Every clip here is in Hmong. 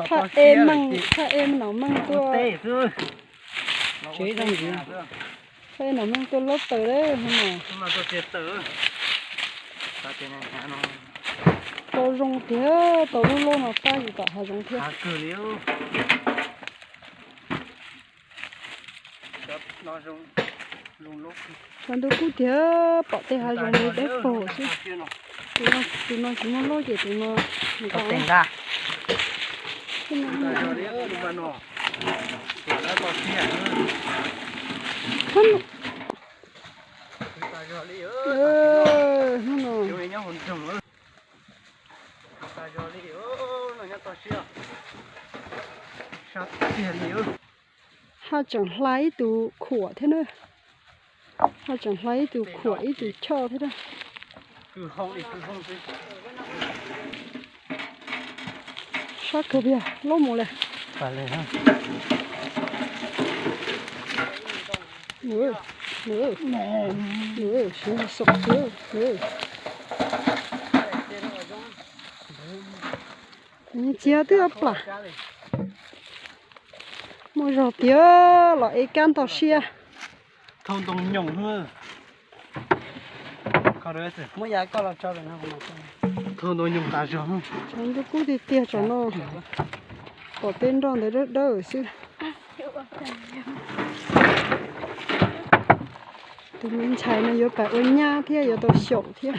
Thaj e meej, thaj e nom meej tuaj. Thaj e nom meej tuaj lob taws lawm no. Tau zoo tiag, tau lub lub no pab yus tom hav zoov thiab. Tshav ntuj kub tiag, pom tej hav zoov li dawb paug xwb. Tus no tsis muaj lub ces tus no nqa. Haj tseem hla ib tug khuam thiab na. Haj tseem hla ib tug khuam ib tug choj thiab na. Sab kawg, lob mus li. Txiav twb plam. Muaj zog tiag los ev kab ntog siab. Thau ntoo nyoos. Thau ntoo nyoos tas zog. Tshav ntuj kub tiag tiag tam no. Pom tej nroj ntawd dawb dawb xwb. Tus me ntxhais no yuav pais ua nyab thiab yuav tau xyaum thiab.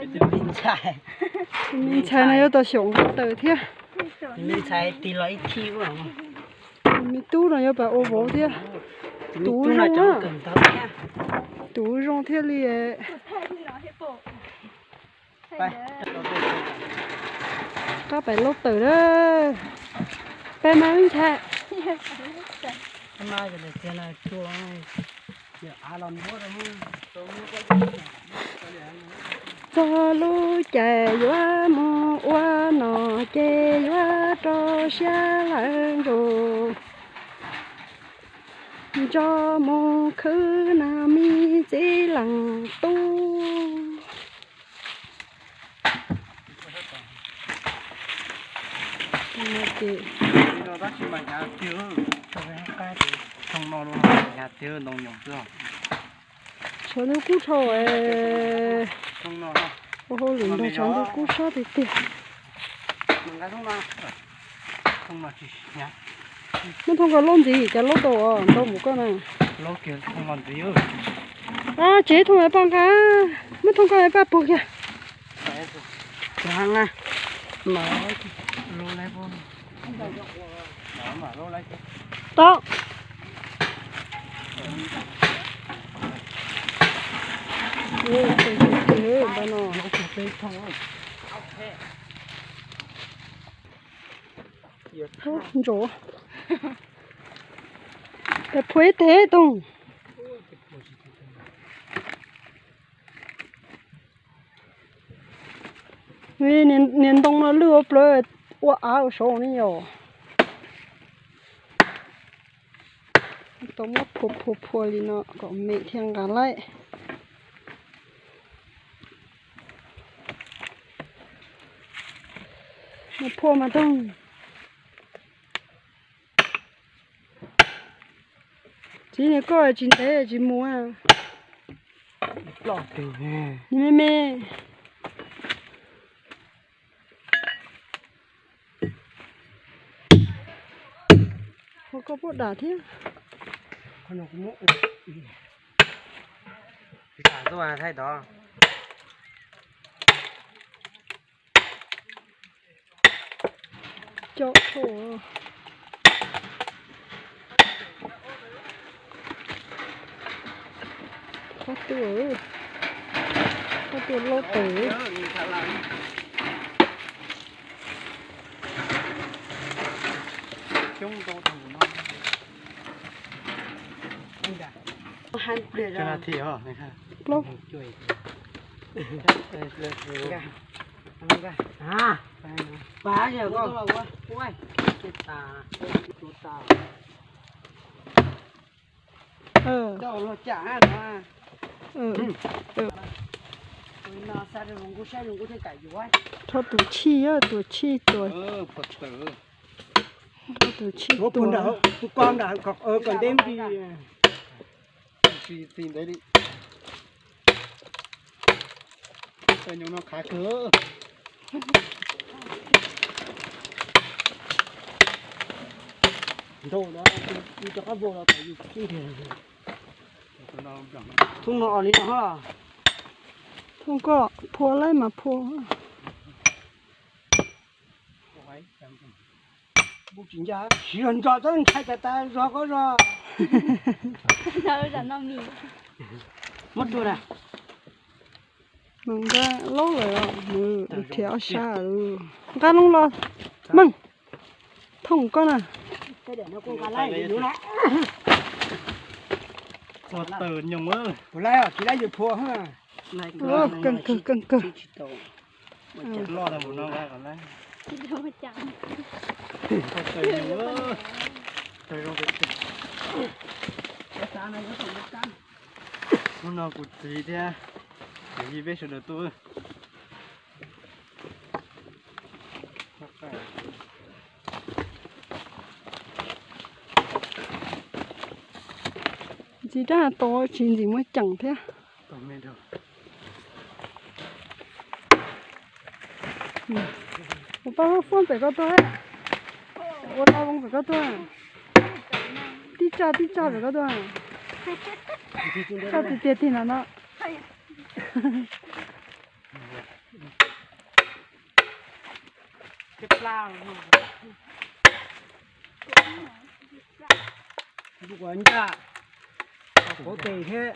Tus me ntxhais no yuav tau xyaum nqa taws thiab. Tus me tub no yuav pais ua vauv thiab. Tus zoo na. Tus zoo thiaj li. Qab pais lob taws na. Peb mas ntxhais. Txog lub caij yuav mus ua no ces yuav rau siab lawm ntsum. Nco mus khwv na me txiv leej tub. Tshav ntuj kub dhau. Ua hauj lwm nrog tshav ntuj kub sab tiag tiag. Muab thooj ko laub ntxiv, cas laub tau ntau mus koj na. Tsev thooj paj nqa, muab thooj ko paj puag kiag. Tau. Ntsaum. Peb phuav ib teg toog. Niag ntoo no lwj ua plawv, ua av ua saud ne yom. Tau muab phua phua phua li no kom mem thiaj nqa laib. Muab phua mas toog. Txiv, niag koj tsis ntev tsis mus. Niag me me. Ua koj pub dam thiab. Cov, qab tuaj, qab tuaj laub taws. Plaub. Rho tus tshij, tus tshij tua, tus tshij tua. Kom nram, kom nram, kom ntev ntsis. Txi ntev li. Txi nyob no khav kawg. Ntau no, rov qab vau los kom yus txi ntiag. Thoob no os li no. Thoob koj phua laib mas phua. Siv zog ntso txhob ntshai tas tas zog koj zog. Muab rua na. Nws nqa laub lawm, nws rhiav ob sab. Nqa loo los meej, thooj koj na. Puas laib, tsis laib yus phua. Keej kawg, keej kawg. Hnub no kuv txiv thiab kuv yij peb sawv daws tuaj. Ntxiv dab tau tsis ntxim muaj ceem thiab. Ua paj huab pem koj tuaj, ua tau zoo pem koj tuaj, tib tsaj tib tsaj pem koj tuaj, tsaj tiag tiag tig no no. Ncaj, pov tes thiab.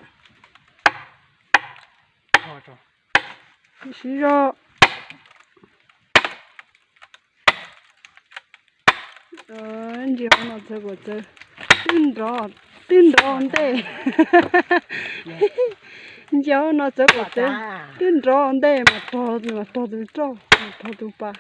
Siv zog. Ntsia hauv no txawv kuam txawv, twb nrov, twb nrov ntej. Ntsia hauv no txawv kuam txawv, twb nrov ntej mas rog, mas rog tus roj, mas rog tus pas.